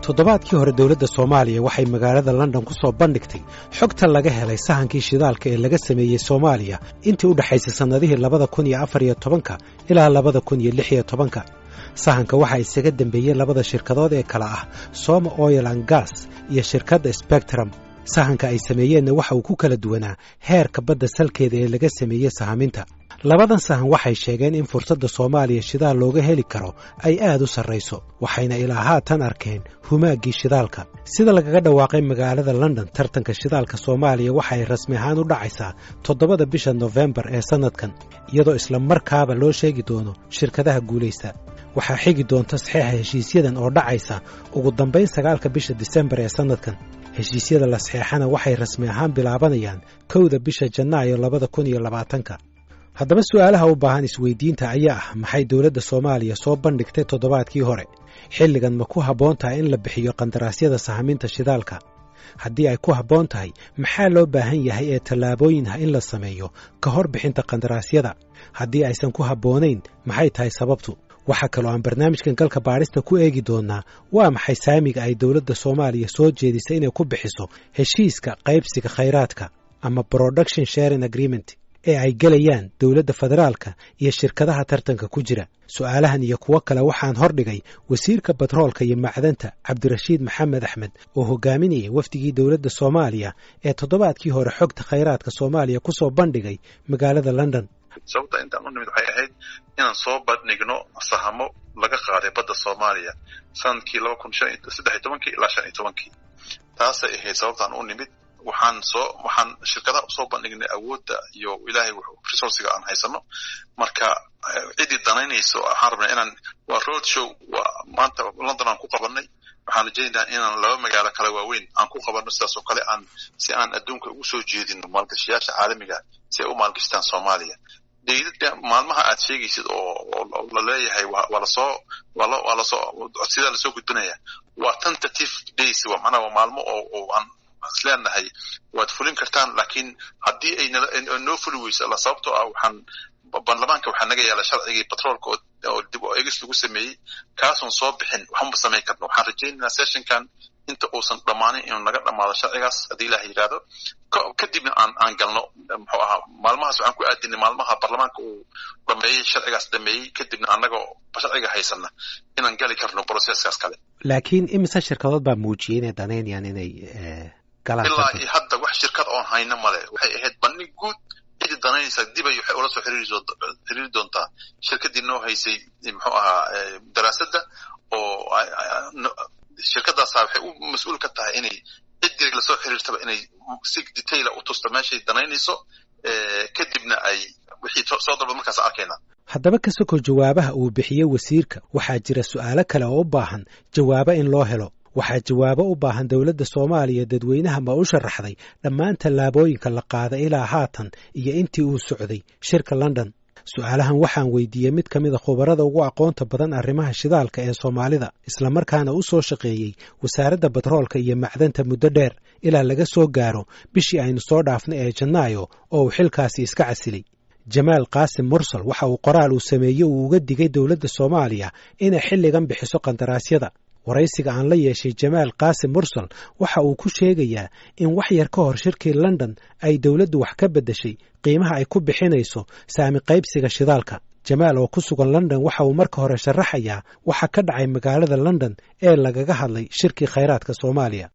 Toddobaadkii hore dowladda Soomaaliya waxay magaalada London ku soo bandhigtay xogta laga helay sahankii shidaalka ee laga sameeyey Soomaaliya intii u dhexaysay sannadihii 2014-ka ilaa 2016-ka. Sahanka waxaa isaga dembeeyey labada shirkadood ee kala ah Soma Oil and Gas iyo shirkadda Spectrum. Sahanka ay sameeyeenna waxa uu ku kala duwanaa heerka badda salkeeda ee laga sameeyey sahaminta. Labadan sahan waxay sheegeen in fursadda Soomaaliya shidaal looga heli karo ay aad u sarrayso, waxayna ilaa haatan arkeen humaaggii shidaalka. Sida lagaga dhawaaqay magaalada London, tartanka shidaalka Soomaaliya waxay rasmi ahaan u dhacaysaa 7-da bisha Nofembar ee sannadkan, iyadoo isla markaaba loo sheegi doono shirkadaha guulaysta. Waxaa xigi doonta saxeexa heshiisyadan oo dhacaysa ugu dambayn 9-ka bisha Disembar ee sannadkan. Heshiisyada la saxeexana waxay rasmi ahaan bilaabanayaan 1-da bisha Janaayo 2020-ka. Haddaba su'aalaha u baahan isweydiinta ayaa ah: maxay dowladda Soomaaliya soo bandhigtay toddobaadkii hore? Xilligan ma ku habboon tahay in la bixiyo qandaraasyada sahaminta shidaalka? Haddii ay ku habboon tahay, maxaa loo baahan yahay ee tallaabooyin ah in la sameeyo ka hor bixinta qandaraasyada? Haddii aysan ku habboonayn, maxay tahay sababtu? Waxaa kaloo aan barnaamijkan Galka Baadhista ku eegi doonnaa: waa maxay saamiga ay dowladda Soomaaliya soo jeedisay inay ku bixiso heshiiska qaybsiga khayraadka ama production sharing agreement ee ay gelayaan dowladda federaalka iyo shirkadaha tartanka ku jira? Su'aalahan iyo kuwo kale waxaan hordhigay wasiirka batroolka iyo macdanta, Cabdirashiid Maxamed Axmed, oo hogaaminayay wafdigii dowladda Soomaaliya ee toddobaadkii hore xogta khayraadka Soomaaliya ku soo bandhigay magaalada London. Sababta intaan u nimid waxay ahayd inaan soo bandhigno sahamo laga qaaday badda Soomaaliya sanadkii 2013-kii ilaa 15-kii. Taasay ahayd sababtaan u nimid. Waxaan shirkadaha usoo bandhignay awoodda iyo Ilaahay resource-iga aan haysano. Marka ciddii danaynayso waxaan rabnaa inaan, waa road show, waa maanta London aan ku qabanay. Waxaan rajaynaynaa inaan laba magaalo kale waaweyn aan ku qabanno sidaas oo kale, aan si aan adduunka ugu soo jeedino maalgashiyaasha caalamiga si ay u maalgashtaan Soomaaliya. Daydadka maalmaha aad sheegaysid oo la leeyahay waa lasoo waa lasoo codsidaa lasoo gudbinaya waa tentative days, waa macnaha waa maalmo oo aan isleenahay waad fulin kartaan, laakiin haddii ay noo fuli weyso alla, sababtoo ah waxaan baarlamaanka waxaa naga yaala sharcigii batroolka oo dib u eegis lagu sameeyey, kaasoon soo bixin waxma samayn karno. Waxaan rajaynaynaa session-kan inta uusan dhammaanin inuu naga dhammaado sharcigaas, haddii Ilaah yidhaahdo, kadibna aan galno. Muxuu ahaa, maalmahaas waxaan ku aadinay maalmaha baarlamaanka uu dhameeyey sharcigaas dhameeyey, kadibna annagoo sharciga haysana inaan gali karno process-kaas kale. Laakiin imise shirkadood baa muujiyey inay danaynayaan inay galaan? Ilaa iyo hadda wax shirkad oon hayno male. Waxay ahayd bandhig guud. Cidii danaynaysa dibay waxay ula soo xiriiri doontaa shirkaddii noo haysay, muxuu ahaa, daraasadda, oo shirkaddaasa waxay u mas-uul ka tahay inay ciddii lasoo xiriirtaba inay si detail ah u tusto meeshay danaynayso, kadibna ay wixii soo dalba markaas arkayna. Haddaba ka soko jawaabaha uu bixiyey wasiirka, waxaa jira su'aalo kale oo u baahan jawaabo in loo helo. Waxaa jawaabo u baahan: dowladda Soomaaliya dadweynaha ma u sharaxday dhammaan tallaabooyinka la qaaday ilaa haatan iyo intii uu socday shirka London? Su'aalahan waxaan weydiiyey mid ka mid a khubarada ugu aqoonta badan arrimaha shidaalka ee Soomaalida, islamarkaana u soo shaqeeyey wasaaradda batroolka iyo macdanta muddo dheer ilaa laga soo gaaro bishii aynu soo dhaafnay ee Janaayo oo uu xilkaasi iska casilay. Jamaal Qaasim Mursal waxa uu qoraal uu sameeyey uu uga digay dowladda Soomaaliya inay xilligan bixiso qandaraasyada. Waraysiga aan la yeeshay Jamaal Qaasim Mursal waxa uu ku sheegayaa in wax yar ka hor shirkii London ay dowladdu wax ka beddeshay qiimaha ay ku bixinayso saami qaybsiga shidaalka. Jamaal oo ku sugan London waxa uu marka hore sharaxayaa waxa ka dhacay magaalada London ee lagaga hadlay shirkii khayraadka Soomaaliya.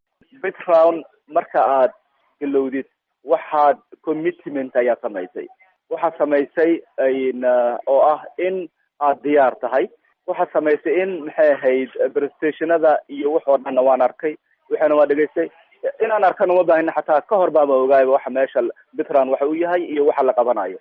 Bid round marka aad galowdid, waxaad commitment ayaa samaysay, waxaad samaysay oo ah in aad diyaar tahay. Waxaad samaysay in, maxay ahayd, presentation-ada iyo wax oo dhanna waan arkay, waxaana waa dhegaystay. Inaan arkana uma baahina, xataa ka hor baaba ogaayba waxa meesha bid round waxa uu yahay iyo waxa la qabanayo.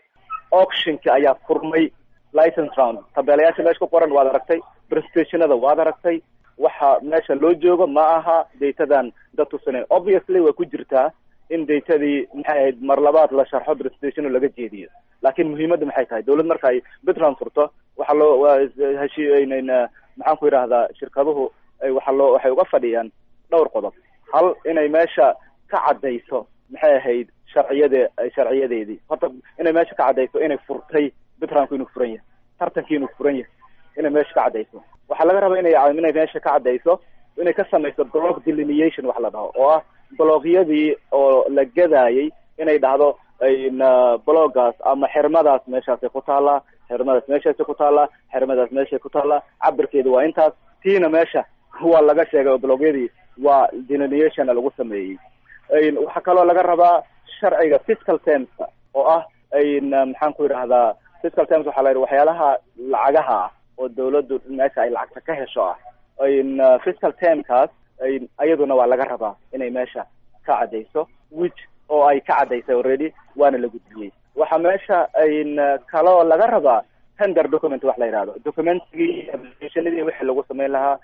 Auction-ka ayaa furmay, license round, tabeelayaasha meesha ku qoran waad aragtay, presentation-ada waad aragtay. Waxa meesha loo joogo ma aha data-dan dad tusinayn. Obviously way ku jirtaa in data-dii, maxay ahayd, mar labaad la sharxo, presentation laga jeediyo, laakiin muhiimadda maxay tahay? Dawlad marka ay bid round furto, waxaa loo heshiiynn, maxaan ku yidhaahdaa, shirkaduhu waxaa loo waxay uga fadhiyaan dhowr qodob. Hal, inay meesha ka caddayso, maxay ahayd, sharciyade sharciyadeedii horta inay meesha ka caddayso inay furtay bid round-ku, inuu furan yahay tartankii, inuu furan yahay inay meesha ka caddayso. Waxaa laga rabaa inay meesha ka caddayso inay ka samayso block delineation wax la dhaho, oo ah blockyadii oo la gadaayay inay dhahdo bloggaas ama xirmadaas meeshaasay ku taallaa, xirmadaas meeshaasay ku taallaa, xirmadaas meeshay ku taallaa, cabirkeedu waa intaas. Tiina meesha waa laga sheegay oo blockyadii waa delineationna lagu sameeyey. Waxaa kaloo laga rabaa sharciga fiscal termska oo ah, maxaan ku yidhahdaa, fiscal terms waxaa la yidhi waxyaalaha lacagaha ah oo dawladdu meesha ay lacagta ka hesho ah. Fiscal termkaas ayaduna waa laga rabaa inay meesha ka caddayso, which oo ay ka caddaysay already, waana la gudbiyey. Waxaa meesha kaloo laga rabaa tender document wax la yidhahdo, documentigii applicationadii wixii lagu samayn lahaa.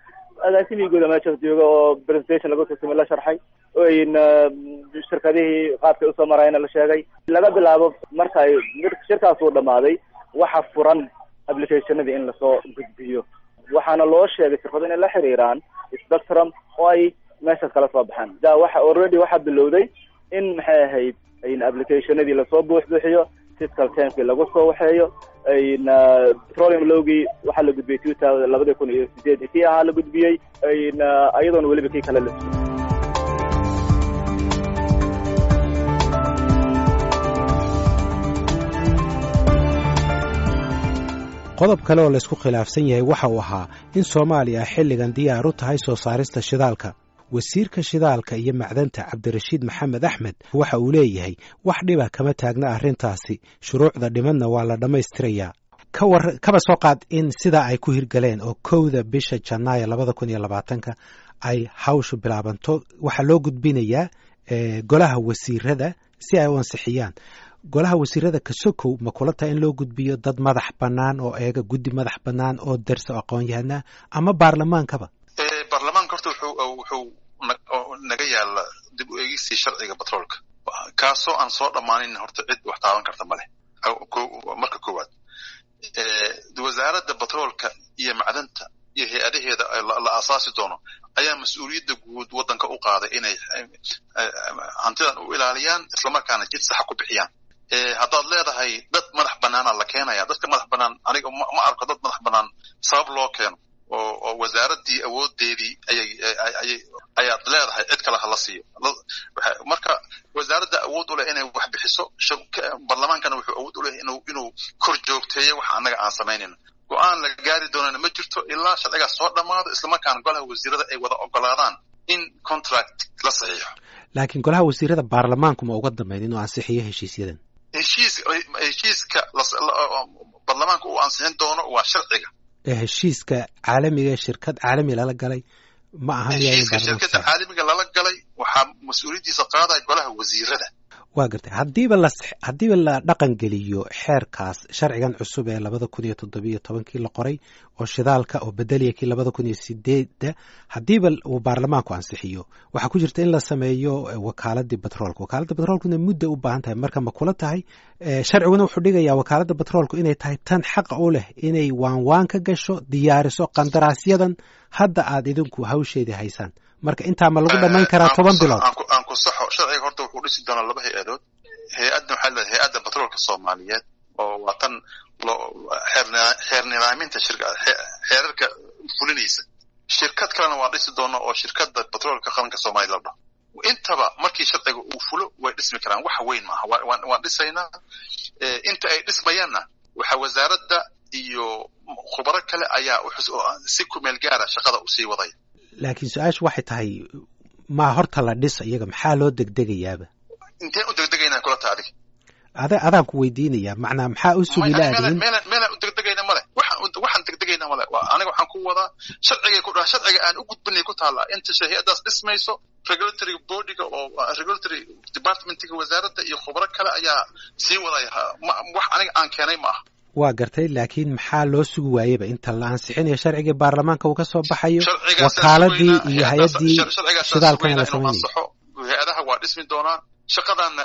Agaasimigooda meeshaas jooga oo presentation laga soo samey la sharxay, shirkadihii qaabkay usoo marayna la sheegay. Laga bilaabo marka ay shirkaas uu dhamaaday, waxa furan applicationadii in lasoo gudbiyo, waxaana loo sheegay shirkado inay la xiriiraan Spectrum oo ay meeshaas kala soo baxaan. Da waxa already waxaa bilowday in, maxay ahayd, in applicationadii lasoo buuxbuuxiyo, fiscal termkii lagu soo waxeeyo, petroleum lawgii waxaa la gudbiyey 2000 2008 kii ahaa la gudbiyey, iyadoona weliba kii kale la Qodob kale oo laysku khilaafsan yahay waxa uu ahaa in Soomaaliya xilligan diyaar u tahay soo saarista shidaalka. Wasiirka shidaalka iyo macdanta Cabdirashiid Maxamed Axmed waxa uu leeyahay wax dhiba kama taagna arrintaasi, shuruucda dhimanna waa la dhammaystirayaa. Kawar kaba soo qaad in sidaa ay ku hirgaleen oo 1-da bisha Janaayo 2020-ka ay hawshu bilaabanto, waxaa loo gudbinayaa golaha wasiirada si ay u ansixiyaan. Golaha wasiirada kasokow, ma kula tahay in loo gudbiyo dad madax bannaan oo eega, guddi madax bannaan oo derso aqoon-yahana, ama baarlamaankaba? Baarlamaanka horta wuxuu naga yaala dib u eegistii sharciga batroolka, kaasoo aan soo dhammaanin horta cid wax taaban karta ma leh. Marka koowaad, wasaaradda batroolka iyo macdanta iyo hay-adaheeda la aasaasi doono ayaa mas-uuliyadda guud waddanka u qaaday inay hantidan u ilaaliyaan, islamarkaana jid saxa ku bixiyaan. Haddaad leedahay dad madax bannaana la keenaya, dadka madax bannaan aniga ma arko dad madax bannaan sabab loo keeno oo wasaaraddii awoodeedii ayay ayay ayaad leedahay cid kale hala siiyo. Marka wasaaradda awood u leh inay wax bixiso, baarlamaankana wuxuu awood u leh inuu kor joogteeyo waxa annaga aan samaynayno. Go-aan la gaari doonana ma jirto ilaa sharcigaas soo dhammaado, islamarkaana golaha wasiirada ay wada ogolaadaan in contract la saxiixo. Laakiin golaha wasiirada baarlamaanku ma uga dambeyn inuu ansixiyo heshiisyadan? Heshiiska baarlamaanka uu ansixin doono waa sharciga. Heshiiska caalamiga, shirkad caalami lala galay ma aha? Heshiiska shirkadda caalamiga lala galay waxaa mas-uuliyaddiisa qaadaya golaha wasiirada. Waa gartay. Haddiiba la dhaqan geliyo xeerkaas, sharcigan cusub ee 2017-kii la qoray oo shidaalka oo bedeliya kii 2008-da, haddiiba uu baarlamaanku ansixiyo, waxaa ku jirta in la sameeyo wakaaladii batroolka. Wakaaladda batroolkuna mudda u baahan tahay. Marka ma kula tahay, sharciguna wuxuu dhigayaa wakaaladda batroolku inay tahay tan xaqa u leh inay waanwaan ka gasho, diyaariso qandaraasyadan hadda aad idinku hawsheedii haysaan, marka intaa ma lagu dhamayn karaa 10 bilood? Aan ku saxo. Sharciga horta wuxuu dhisi doonaa laba hay-adood. Hay-adna waxaa leedahay hay-adda batroolka Soomaaliyeed, oo waa tan loo xeer nidaaminta shirka, xeerarka fulinaysa. Shirkad kalena waa dhisi doona oo shirkadda batroolka qaranka Soomaaliya la dhaho. Intaba markii sharciga uu fulo way dhismi karaan, wax weyn maaha, waan dhisaynaa. Inta ay dhismayaanna waxaa wasaaradda iyo khubaro kale ayaa si kumeel gaara shaqada usii waday. Laakiin su-aashu waxay tahay, maa horta la dhiso iyaga? Maxaa loo degdegayaaba? Inteen u degdegaynaa kula taha adiga? Adaan ku weydiinaya, macnaa maxaa u sugi laadiin? Meelaan u degdegayna male, waxaan degdegayna male. Aniga waxaan ku wadaa sharcigay ku dhaha, sharciga aan u gudbinay ku taallaa inta hay-addaas dhismayso, regulatory bodyga oo regulatory departmentiga wasaaradda iyo khubro kale ayaa sii wadaya. Wax aniga aan keenay ma aha. Waa gartay, laakiin maxaa loo sugi waayeba inta la ansixinayo sharcigii baarlamaanka uu ka soo baxayo, wakaaladii iyo hay-addii shidaalkana la samaynayo? Hay-adaha waa dhismi doonaa, shaqadaana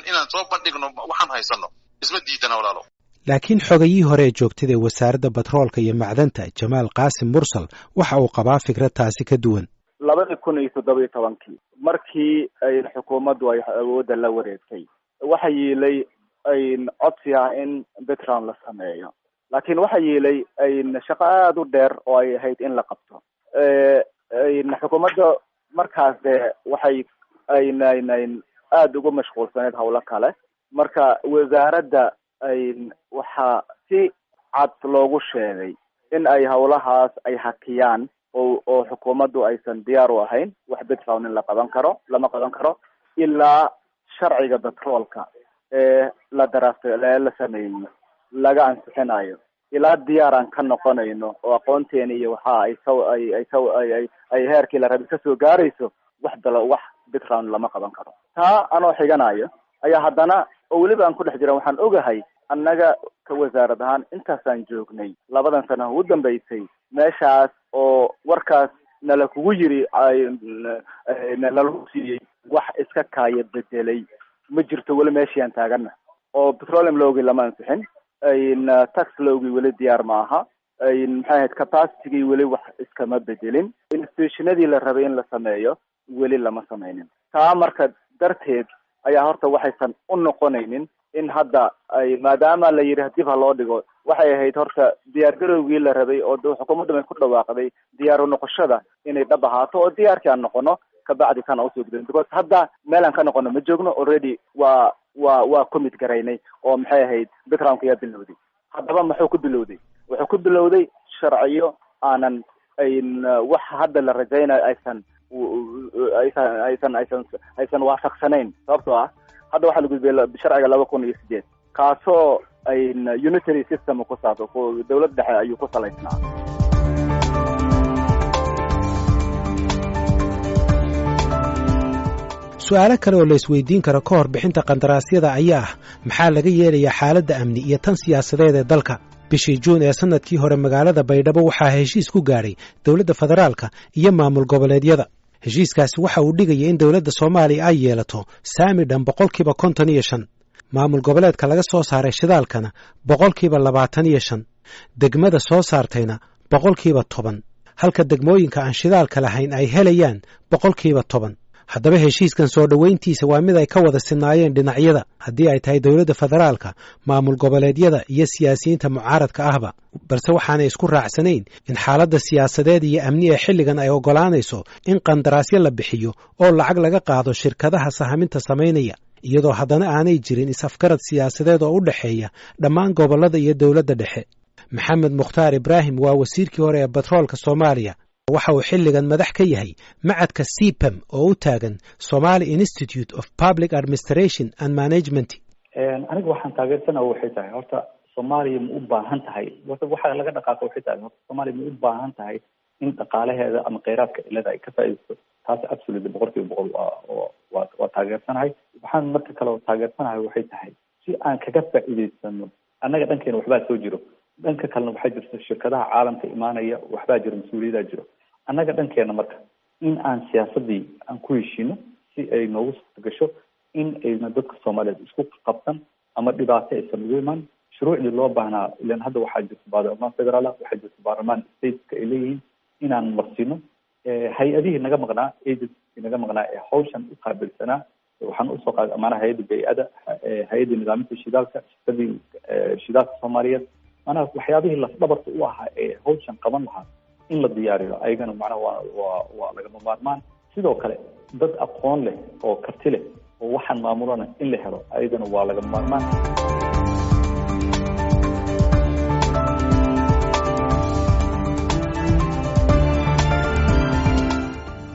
inaan soo bandhigno waxaan haysano isma diidana, walaalo. Laakiin xogayihii hore ee joogtada ee wasaaradda batroolka iyo macdanta, Jamaal Qaasim Mursal, waxa uu qabaa fikrad taasi ka duwan. 2017-kii markii ay xukuumaddu ay awoodda la wareegtay, waxa yiilay codsi ah in bitron la sameeyo, laakiin waxa yiilay shaqo aada u dheer oo ay ahayd in la qabto. Xukuumadda markaas dee waxay aynayn aada uga mashquulsaneyd howlo kale. Marka wasaaradda waxaa si cad loogu sheegay in ay howlahaas ay hakiyaan oo xukuumaddu aysan diyaar u ahayn wax bid round in la qaban karo, lama qaban karo ilaa sharciga batroolka ee la daraastay ee la sameeyey laga ansixinayo, ilaa diyaar aan ka noqonayno oo aqoonteena iyo waxa ay saw ay ay saw ay ay ay heerkii la rabay kasoo gaarayso, wax dalo wax bid round lama qaban karo. Taa anoo xiganayo ayaa haddana oo weliba aan ku dhex jiran, waxaan ogahay annaga ka wasaarad ahaan intaasaan joognay 2dan sano ugu dambeysay meeshaas oo warkaas nala kugu yiri nalagu siiyey, wax iska kaaya bedelay ma jirto. Weli meeshii aan taagana oo petroleum lawgii lama ansixin, tax lawgii weli diyaar ma aha, maxay ahayd, capacitygii weli wax iskama bedelin, institutionadii la rabay in la sameeyo weli lama sameynin. Taa marka darteed ayaa horta waxaysan u noqonaynin in hadda ay maadaama la yidhi dib ha loo dhigo. Waxay ahayd horta diyaargarowgii la rabay oo xukuumadda bay ku dhawaaqday diyaaru noqoshada inay dhab ahaato oo diyaarkii aan noqono, kabacdi kana usoo gudin, because hadda meel aan ka noqono ma joogno. Already waa commit garaynay oo maxay ahayd, bid roundka ayaa bilowday. Haddaba muxuu ku bilowday? Wuxuu ku bilowday sharciyo aanan ayn wax hadda la rajaynayo aysan waafaqsanayn, sababtoo ah hadda waxaa la gudbiyay sharciga 2008, kaasoo ayn unitary system ku saabsan dawlad dhexe ayuu ku salaysnaa. Su-aalo kale oo la isweydiin karo ka hor bixinta qandaraasyada ayaa ah: maxaa laga yeelayaa xaaladda amni iyo tan siyaasadeed ee dalka? Bishii Juun ee sannadkii hore magaalada Baydhabo waxaa heshiis ku gaadhay dowladda federaalka iyo maamul goboleedyada. Heshiiskaasi waxa uu dhigaya in dowladda Soomaaliya ay yeelato saami dhan 55%, maamul goboleedka laga soo saaray shidaalkana 25%, degmada soo saartayna 10%, halka degmooyinka aan shidaalka lahayn ay helayaan 10%. Haddaba heshiiskan soo dhoweyntiisa waa mid ay ka wada sinaayeen dhinacyada, haddii ay tahay dowladda federaalka, maamul goboleedyada iyo siyaasiyiinta mucaaradka ahba, balse waxaanay isku raacsanayn in xaaladda siyaasadeed iyo amni ee xilligan ay oggolaanayso in qandaraasyo la bixiyo oo lacag laga qaado shirkadaha sahaminta samaynaya, iyadoo haddana aanay jirin is-afgarad siyaasadeed oo u dhexeeya dhammaan gobollada iyo dowladda dhexe. Maxamed Mukhtaar Ibraahim waa wasiirkii hore ee batroolka Soomaaliya. Waxa uu xilligan madax ka yahay macadka SIPAM oo u taagan Somali Institute of Public Administration and Management. Aniga waxaan taageersana waxay tahay, horta Soomaaliya ma u baahan tahay? Horta waxa laga dhaqaaqo waxay tahay, horta Soomaaliya ma u baahan tahay in dhaqaalaheeda ama kheyraadka ilada ay ka faa'iidaysto? Taas absolutely 100% waa taageersanahay. Waxaan marka kale oo taageersanahay waxay tahay si aan kaga faa'iidaysano annaga dhankeena waxbaa soo jiro, dhanka kalena waxaa jirta shirkadaha caalamka imaanaya, waxbaa jiro, mas-uuliyadaa jiro. Annaga dhankeena marka in aan siyaasadii aan ku heshiino si ay noogu suurta gasho in ayna dadka Soomaaliyeed isku qabsan ama dhibaato aysan ugu imaan shuruucdii loo baahnaa. Ilan hadda waxaa jirta baarlamaan federaal, waxaa jirta baarlamaan stateska ay leeyihiin, inaan marsiino hay-adihii naga maqnaa, agency naga maqnaa ee hawshan u qaabilsanaa. Waxaan usoo qaaday maanaha hay-adda bay-ada, hay-adda nidaaminta shidaalka, shirkadii shidaalka Soomaaliyeed, maanaha waxyaabihii lafdhabarta u ahaa ee hawshan qaban lahaa in la diyaariyo ayagana macnaha waa lagama maarmaan. Sidoo kale dad aqoon leh oo karti leh oo waxaan maamulana in la helo ayagana waa lagama maarmaan.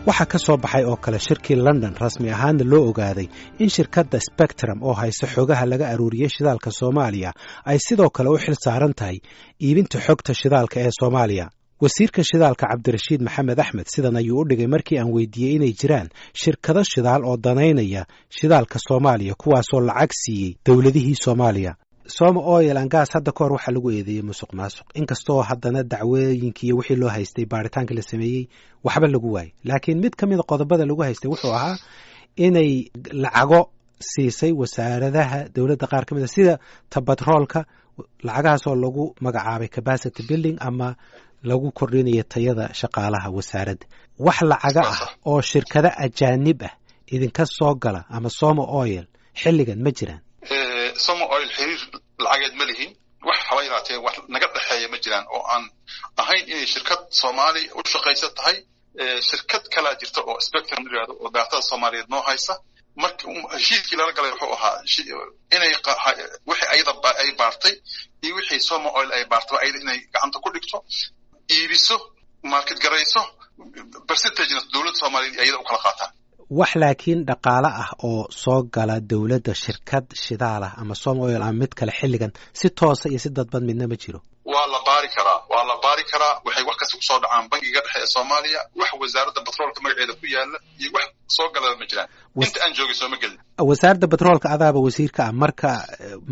Waxaa ka soo baxay oo kale shirkii London rasmi ahaanna loo ogaaday in shirkadda Spectrum oo haysa xogaha laga aruuriyey shidaalka Soomaaliya ay sidoo kale u xil saaran tahay iibinta xogta shidaalka ee Soomaaliya. Wasiirka shidaalka Cabdirashiid Maxamed Axmed sidan ayuu u dhigay markii aan weydiiyey inay jiraan shirkado shidaal oo danaynaya shidaalka Soomaaliya, kuwaasoo lacag siiyey dowladihii Soomaaliya. Soma Oil and Gas hadda ka hor waxaa lagu eedeeyey musuq maasuq, inkastoo haddana dacwooyinkii iyo wixii loo haystay baaritaankii la sameeyey waxba lagu waayey, laakiin mid ka mida qodobada lagu haystay wuxuu ahaa inay lacago siisay wasaaradaha dowladda qaar ka mid a sida tabatroolka, lacagahaasoo lagu magacaabay capacity building ama lagu kordhinayo tayada shaqaalaha wasaaradda. Wax lacaga ah oo shirkado ajaanib ah idinka soo gala ama Soma Oil xilligan ma jiraan? Soma Oil xiriir lacageed ma lihin, wax haba yaraatee wax naga dhexeeya ma jiraan oo aan ahayn inay shirkad Soomaali u shaqaysa tahay. Shirkad kalaa jirta oo Spectrum la yihahdo oo daatada Soomaaliyeed noo haysa. Marka heshiiskii lala galay wuxuu ahaa inay wixii ayada ay baartay iyo wixii Soma Oil ay baartay ayada inay gacanta ku dhigto, iibiso, market garayso, percentagena dowladda Soomaaliyeed ayada u kala qaataan. Wax laakiin dhaqaale ah oo soo gala dowladda shirkad shidaal ah ama Soma Oil ama mid kale xilligan si toosa iyo si dadban midna ma jiro. Waa la baari karaa, waa la baari karaa. Waxay wax kasta kusoo dhacaan bangiga dhexe ee Soomaaliya. Wax wasaaradda batroolka magaceeda ku yaala iyo wax soo galaba ma jiraan. Inta aan joogay sooma gelin. Wasaaradda batroolka adaaba wasiirka ah, marka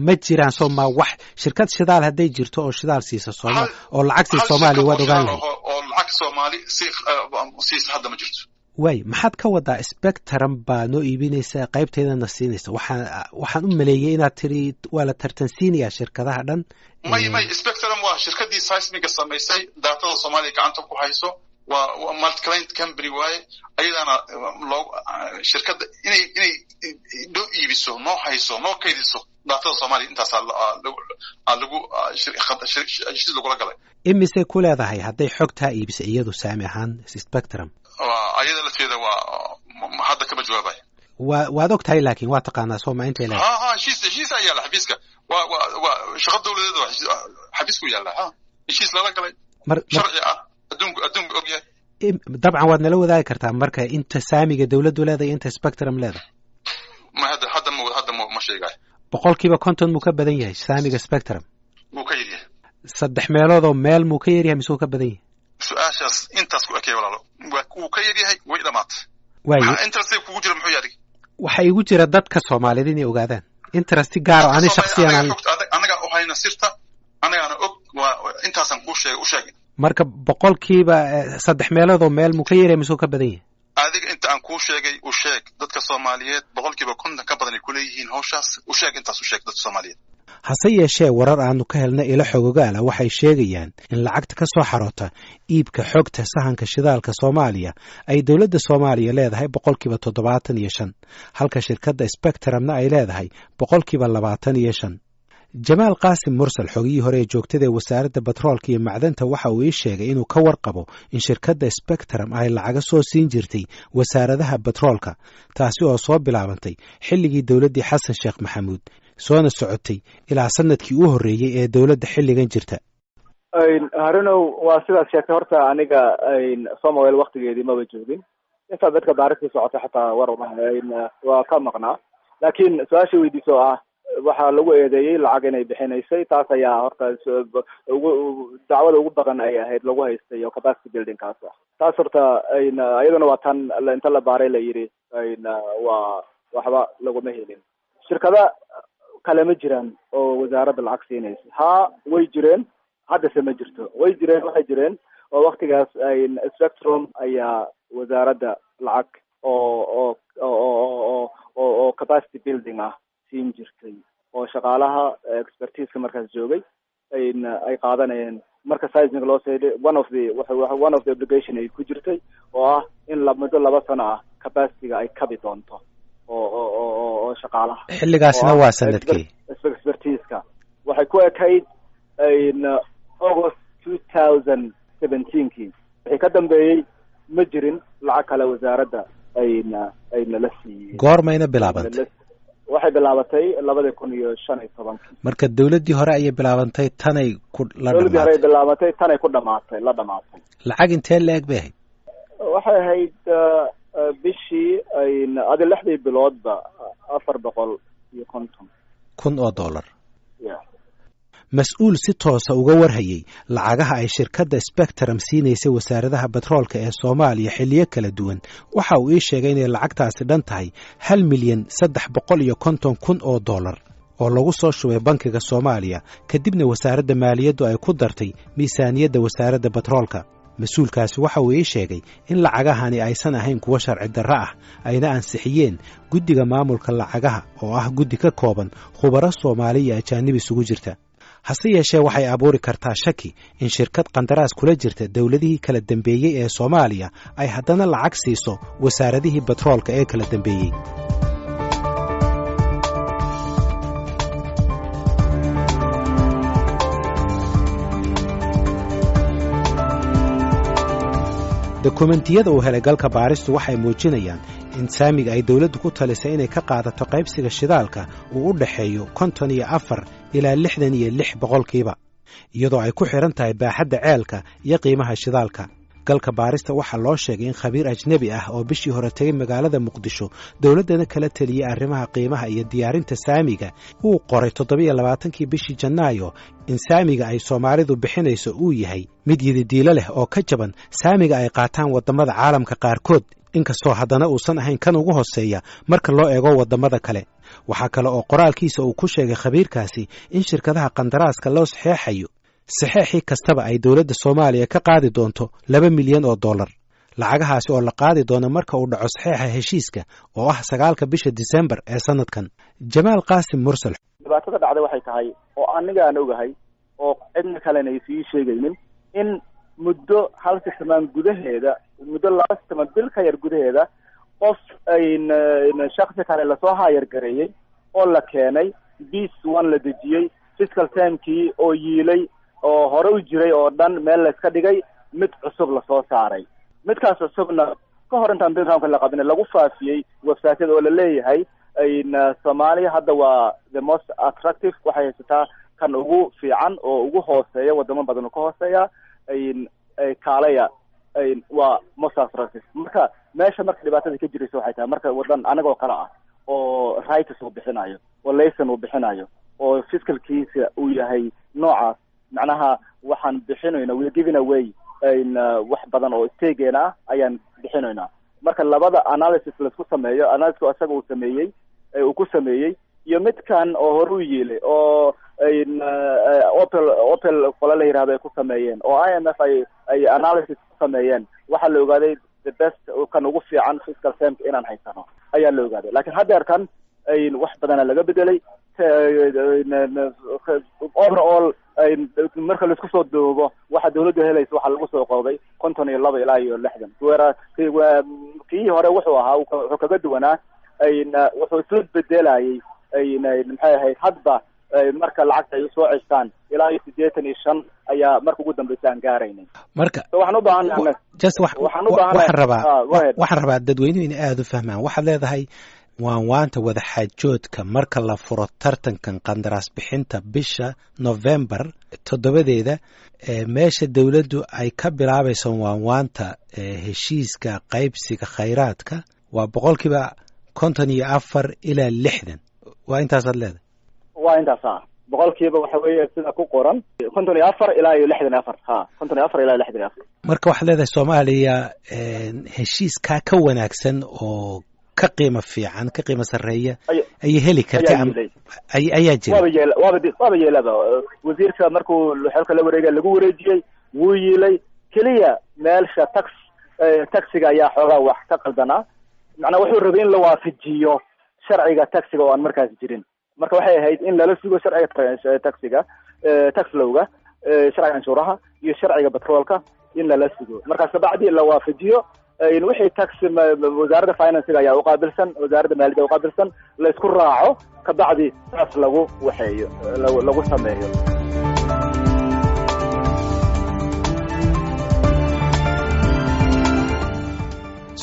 ma jiraan sooma wax shirkad shidaal hadday jirto oo shidaal siisa sooma oo lacag siisa Soomaaliya waad ogaan lahayd. Oo lacag Soomaali si siisa hadda ma jirto. Waay, maxaad ka wadaa Spectrum baa noo iibinaysa qaybteedana siinaysa? Waxaan u maleeyey inaad tiri waa la tartansiinayaa shirkadaha dhan. May, Spectrum waa shirkadii seismiga samaysay, daatada Soomaaliya gacanta ku hayso, waa multiclient company waaye. Ayadana loo shirkadda inay noo iibiso, noo hayso, noo kaydiso daatada Soomaaliya, intaasaa lagu heshiis lagula galay. Imisay ku leedahay hadday xogtaa iibisa iyadu saami ahaan Spectrum? Ayada lafteeda waa hadda kama jawaabaya. Waad og tahay laakiin waa taqaanaa sooma intay leedahay? Ha, heshiis ayaa yaala xafiiska. Waa shaqo dowladeed, waa xafiisku yaalla. Ha, heshiis lala galay sharci ah, adduunku og yahay. Dabcan waad nala wadaagi kartaa marka inta saamiga dowladdu leedahay, inta Spectrum leedahay. Ma hadda ma sheegayo. 50% muu ka badan yahay saamiga Spectrum? Wuu ka yaryahay. Saddex meeloodoo meel muu ka yaryahay mise wuu ka badan yahay? Su-aashaas intaas ku ekey walaalo, wuu ka yaryahay, way dhamaatay. Waay, interest kugu jira muxuu yahay? Waxaa igu jira dadka Soomaaliyeed inay ogaadaan interest gaar oo ani shaksiyan aan anagaa u hayna sirta, anagaana og, waa intaasaan kuu sheegay, u sheegay. Marka 3% meeloodoo meel muu ka yaryahay mise wuu ka badan yahay? Adiga inta aan kuu sheegay u sheeg dadka Soomaaliyeed, 50% ka badan ay kuleeyihiin hawshaas. U sheeg intaas, u sheeg dadka Soomaaliyeed. Hase yeeshee warar aanu ka helnay ilo xogogaala waxay sheegayaan in lacagta ka soo xaroota iibka xogta sahanka shidaalka Soomaaliya ay dowladda Soomaaliya leedahay 75%, halka shirkadda Spectrumna ay leedahay 25%. Jamaal Qaasim Mursal, xogiyii hore ee joogtada ee wasaaradda batroolka iyo macdanta, waxa uu ii sheegay inuu ka warqabo in shirkadda Spectrum ay lacaga soo siin jirtay wasaaradaha batroolka, taasi oo soo bilaabantay xilligii dowladdii Xasan Sheekh Maxamuud soona socotay ilaa sanadkii u horreeyey ee dowladda xilligan jirta. Harunow, waa sidaad sheegtay. Horta aniga Soma Oil waktigeedii maba joogin, intaa dadka baarigtii socotay xataa war waa ka maqnaa. Laakiin su-aasha weydiiso ah waxaa lagu eedeeyey lacag inay bixinaysay, taas ayaa horta ugu dacwada ugu badan ay ahayd lagu haystay oo capacity building kaas ah. Taas horta iyaduna waa tan inta la baaray la yidhi waa waxba laguma helin. Shirkada kale ma jiraan oo wasaaradda lacag siinaysa? Haa, way jireen, haddase ma jirto. Way jireen, waxay jireen oo waktigaas Spectrum ayaa wasaaradda lacag oo capacity building ah siin jirtay oo shaqaalaha expertiseka markaas joogay ay qaadanayeen marka seismic loo seeday. One of the obligation ay ku jirtay oo ah in la muddo 2 sano ah capacityga ay kabi doonto oo shaqaalaha. Xilligaasna waa sanadkii? Expertiseka waxay ku ekayd August 2017kii. Wixii ka dambeeyey ma jirin lacag kale wasaaradda ayna la siiyey. Goormayna bilaabantay? Waxay bilaabatay 2015-kii. Marka dowladdii hore ayay bilaabantay, tanay ku la Dowladdii hore ay bilaabatay, tanay ku dhamaatay, la dhamaatay. Lacag intee la-eg bay ahayd? Waxay ahayd bishii adi lixdii biloodba 450 kun oo dollar. Ya. Mas-uul si toosa uga warhayey lacagaha ay shirkadda Spectrum siinaysay wasaaradaha batroolka ee Soomaaliya xilliyo kala duwan waxa uu ii sheegay inay lacagtaasi dhan tahay 1,350,000 oo dollar oo lagu soo shubay bankiga Soomaaliya, kadibna wasaaradda maaliyaddu ay ku dartay miisaaniyadda wasaaradda batroolka. Mas-uulkaasi waxa uu ii sheegay in lacagahani aysan ahayn kuwo sharci darro ah, ayna ansixiyeen guddiga maamulka lacagaha oo ah guddi ka kooban khubaro Soomaali iyo ajaanib isugu jirta. Hase yeeshee waxay abuuri kartaa shaki in shirkad qandaraas kula jirta dowladihii kala dambeeyey ee Soomaaliya ay haddana lacag siiso wasaaradihii batroolka ee kala dambeeyey. Dokumentiyada uu helay galka baaristu waxay muujinayaan in saamiga ay dowladdu ku talisay inay ka qaadato qaybsiga shidaalka uu u dhexeeyo 54 ilaa 66%, iyadoo ay ku xidhan tahay baaxadda ceelka iyo qiimaha shidaalka. Galka baarista waxaa loo sheegay in khabiir ajnebi ah oo bishii hore tegay magaalada Muqdisho, dowladdana kala teliyey arrimaha qiimaha iyo diyaarinta saamiga, uu qoray 27-kii bishii Janaayo in saamiga ay Soomaalidu bixinayso uu yahay mid yididiilo leh oo ka jaban saamiga ay qaataan waddamada caalamka qaarkood, inkastoo haddana uusan ahayn kan ugu hoseeya marka loo eego waddamada kale. Waxaa kale oo qoraalkiisa uu ku sheegay khabiirkaasi in shirkadaha qandaraaska loo saxeexayo saxeexii kastaba ay dowladda Soomaaliya ka qaadi doonto $2 milyan, lacagahaasi oo la qaadi doono marka uu dhaco saxeexa heshiiska oo ah 9-ka bisha Disembar ee sanadkan. Jamaal Qaasim Mursal. Dhibaatada dhacday waxay tahay, oo aniga aan ogahay oo cidna kalena ay sii sheegaynin, in muddo hal sixmaan gudaheeda, muddo 2 sixmaan bil ka yar gudaheeda, qof shaksi kale lasoo hire gareeyey oo la keenay, bis one la dejiyey, fiscal termkii oo yiilay oo hore u jiray oo dhan meel layska dhigay, mid cusub lasoo saaray. Midkaas cusubna ka hor intaan bid roundka la qabin lagu faafiyey websiteyada oo la leeyahay Soomaaliya hadda waa the most attractive, waxay haysataa kan ugu fiican oo ugu hooseeya wadamo badan oo ka hooseeya, kaalaya, waa most attractive. Marka meesha marka dhibaatada ka jiraysa waxay tahay, marka wadan anagoo kale ah oo rights uu bixinayo oo licence uu bixinayo oo fiscalkiisa uu yahay noocaas, macnaha waxaan bixinayna, we giving away wax badan oo stakegeena ah ayaan bixinaynaa. Marka labada analysis laisku sameeyo, analysis isaga uu sameeyey, uu ku sameeyey, iyo midkan oo hore u yiilay oo Opel qola la yihahdo ay ku sameeyeen oo IMF ay analysis ku sameeyeen, waxaa la ogaaday the best, kan ugu fiican fiscal termka inaan haysano ayaa la ogaaday. Laakiin haddeerkan wax badana laga bedelay. Overall, marka laisku soo duubo, waxa dawladdu helaysa waxaa lagu soo qoobay 52 ilaa iyo 60. Kii hore wuxuu ahaa, wuxuu kaga duwanaa, wuxuu isla bedelayay, maxay ahayd, hadba marka lacagta ay usoo ceshtaan ilaa iyo 85 ayaa marka ugu dambeysa aan gaaraynay. Marka Waxaan u baahannahay Just waxaan rabaa, waxaan rabaa dadweynuhu inay aada u fahmaan. Waxaad leedahay waan waanta wadaxaajoodka marka la furo tartankan qandaraas bixinta bisha November 7-deeda, meesha dowladdu ay ka bilaabayso waanwaanta heshiiska qaybsiga khayraadka waa 54% ilaa 60. Waa intaasaad leedahay? Waa intaas, a boqolkiiba waxa weeye sida ku qoran 54 ilaa iyo 64, ha, 54 ilaa 64. Marka waxaad leedahay Soomaaliya heshiiskaa ka wanaagsan oo ka qiimo fiican, ka qiimo sarreeya ayay heli karta, ayaa jira? Waaba yeel, waaba yeelaba. Wasiirka markuu xilka la wareegay lagu wareejiyey wuu yiilay. Keliya meelsha taxiga ayaa xoogaa wax ka qaldanaa. Macnaa wuxuu rabay in la waafajiyo sharciga taxiga oo aan markaas jirin. Marka waxay ahayd in lala sugo sharciga taxiga, tax lawga, sharciga canshuuraha iyo sharciga batroolka in lala sugo, markaas kabacdi la waafajiyo. Wixii tax wasaaradda financiga ayaa uqaabilsan, wasaaradda maaliyadda uqaabilsan, la isku raaco, kabacdi saas lagu waxeeyo, lagu sameeyo.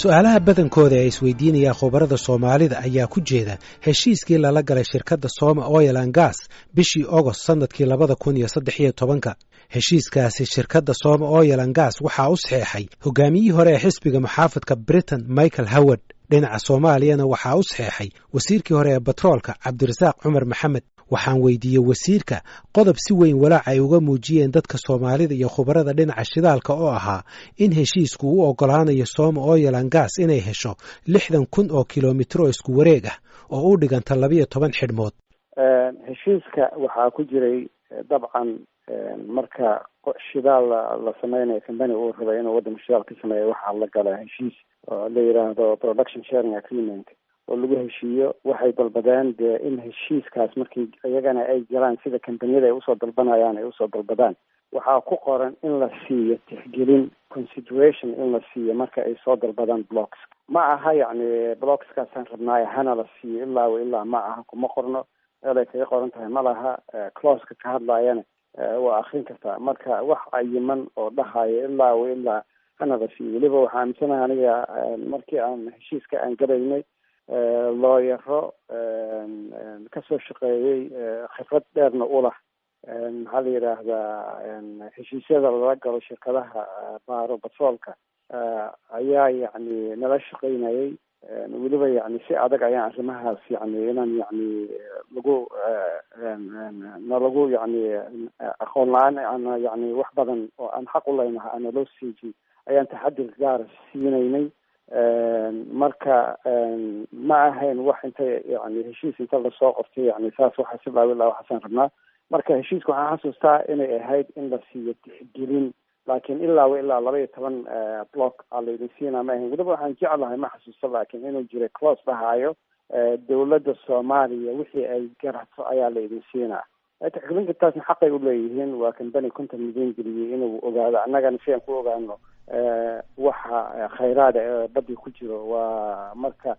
Su-aalaha badankooda ee isweydiinaya khubarada Soomaalida ayaa ku jeeda heshiiskii lala galay shirkadda Soma Oil and Gas bishii Ogost sanadkii 2013-ka. Heshiiskaasi shirkadda Soma Oil and Gas waxaa u saxeexay hogaamiyihii hore ee xisbiga muxaafadka Britain, Michael Howard. Dhinaca Soomaaliyana waxaa u saxeexay wasiirkii hore ee batroolka, Cabdirasaaq Cumar Maxamed. Waxaan weydiiyey wasiirka qodob si weyn walaac ay uga muujiyeen dadka Soomaalida iyo khubarada dhinaca shidaalka, oo ahaa in heshiisku u oggolaanayo Soma Oil and Gas inay hesho 60,000 oo kilomitr oo isku wareeg ah oo u dhiganta 12 xidhmood. Heshiiska waxaa ku jiray, dabcan, marka shidaal la sameynayo, company uu rabay inuu waddanka shidaal ka sameeyo, waxaa la gala heshiis oo la yidhaahdo production sharing agreement oo lagu heshiiyo. Waxay dalbadeen dee in heshiiskaas markii iyagana ay galaan, sida kambaniyada ay usoo dalbanayaan ay usoo dalbadaan, waxaa ku qoran in la siiyo tixgelin, consideration in la siiyo marka ay soo dalbadaan blocks. Ma aha yacni blockskaasaan rabnaayo hana la siiyo ilaa wa ilaa, ma aha, kuma qorno, meel ay kaga qoran tahay ma laha. Clauseka ka hadlaayana waa akrin kartaa. Marka wax cayiman oo dhahaya ilaa wa ilaa Hanala siiyo. Weliba waxaa aaminsanaha aniga markii aan heshiiska aan galaynay, looyaro kasoo shaqeeyey, khibrad dheerna ulah, maxaa la yidhaahdaa, heshiisyada lala galo shirkadaha baaro batroolka ayaa yacni nala shaqeynayay. Weliba yani si adag ayaan arrimahaas yani inaan yani lagu nalagu yani aqoon la-aan ana yani wax badan oo aan xaq u leynaha ana loo siijin ayaan taxadir gaara siinaynay. Marka ma ahayn wax inta yani heshiis inta lasoo qortay yani saas waxaa si laawi laa waxaasaan rabnaa. Marka heshiiska waxaan xasuustaa inay ahayd in la siiyo tixgelin, laakiin ilaa wa ilaa 12 block aa laydin siinaa ma ahayn. Weliba waxaan jeclahay, ma xasuusto, laakiin inuu jiray clause dhahaayo dawladda Soomaaliya wixii ay garato ayaa laydin siinaa. Tixgelinta taasna xaqay uleeyihiin. Waa kambani 50 milyan geliyey inuu ogaado, annagana si aan ku ogaano waxa khayraada ee badii ku jiro. Waa marka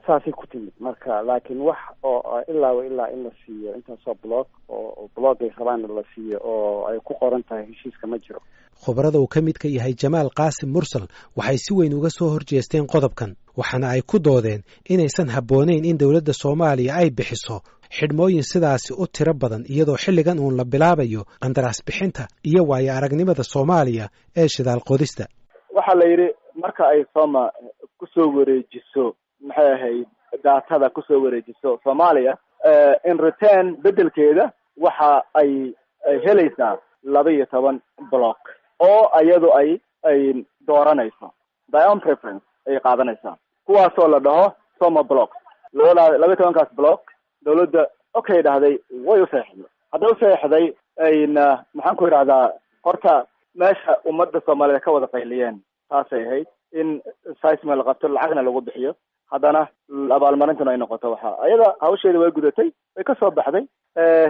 saasay ku timid. Marka laakiin wax oo ilaa wa ilaa in la siiyo intaasoo block oo block ay rabaanna la siiyo oo ay ku qoran tahay heshiiska ma jiro. Khubarada uu ka midka yahay Jamaal Qaasim Mursal waxay si weyn uga soo horjeesteen qodobkan, waxaana ay ku doodeen inaysan habboonayn in dowladda Soomaaliya ay bixiso xidhmooyin sidaasi u tiro badan, iyadoo xilligan uun la bilaabayo qandaraas bixinta iyo waayo aragnimada Soomaaliya ee shidaal qodista. Waxaa la yidhi marka ay Soma kusoo wareejiso, maxay ahayd, daatada kusoo wareejiso Soomaaliya, in return beddelkeeda waxa ay helaysaa 12 block oo iyadu ay dooranayso, by own preference ay qaadanaysaa, kuwaasoo la dhaho Soma block. Labada 12-kaas block dawladda okay dhahday, way u saxeexday. Hadday u saxeexday ayna, maxaan ku idhahdaa, horta meesha ummadda Soomaaliyeed ka wada qayliyeen taasay ahayd, in seismic la qabto, lacagna lagu bixiyo, haddana abaalmarintuna ay noqoto. Waxa ayada hawsheedii way gudatay, way ka soo baxday,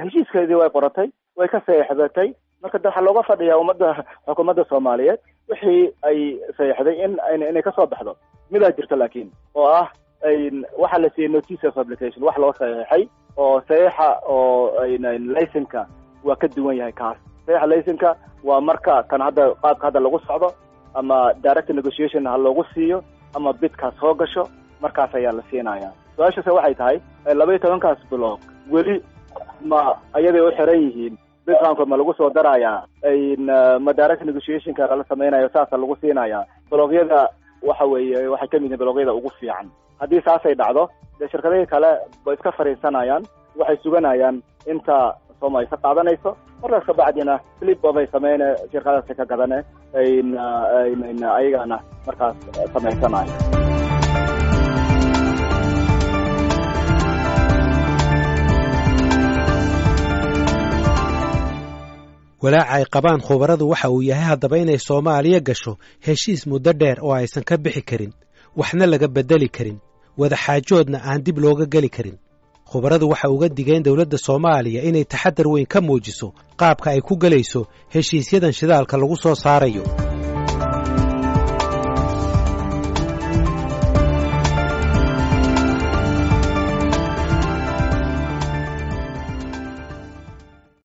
heshiiskeedii way qoratay, way ka saxeexdatay. Marka de waxaa looga fadhiyaa ummadda, xukuumadda Soomaaliyeed, wixii ay saxeexday in inay kasoo baxdo. Midaa jirto laakiin oo ah waxaa la siiyey notice of application, wax loo saxeexay oo saxiixa oo licence-ka waa ka duwan yahay kaas. Saxiixa licence-ka waa marka kan hadda qaabka hadda lagu socdo, ama direct negotiation ha loogu siiyo ama bidkaas soo gasho, markaas ayaa la siinaya. Su-aashaase waxay tahay, 12-kaas block weli ma ayaday u xiran yihiin? Bid round-ka ma lagu soo darayaa? Ma direct negotiation-ka lala sameynayo saasa lagu siinayaa? Blockyada waxa weeye waxay kamid yihiin blockyada ugu fiican. Haddii saasay dhacdo, dee shirkadihii kale bay iska fariisanayaan, waxay suganayaan inta Soma ay ka qaadanayso. Markaas kabacdina flip bay sameyne, shirkadaasi ka gadane, ayagana markaas samaysanayo. Walaaca ay qabaan khubaradu waxa uu yahay haddaba inay Soomaaliya gasho heshiis muddo dheer oo aysan ka bixi karin, waxna laga beddeli karin, wadaxaajoodna aan dib looga geli karin. Khubaradu waxa uga digeen dowladda Soomaaliya inay taxadar weyn ka muujiso qaabka ay ku gelayso heshiisyadan shidaalka lagu soo saarayo.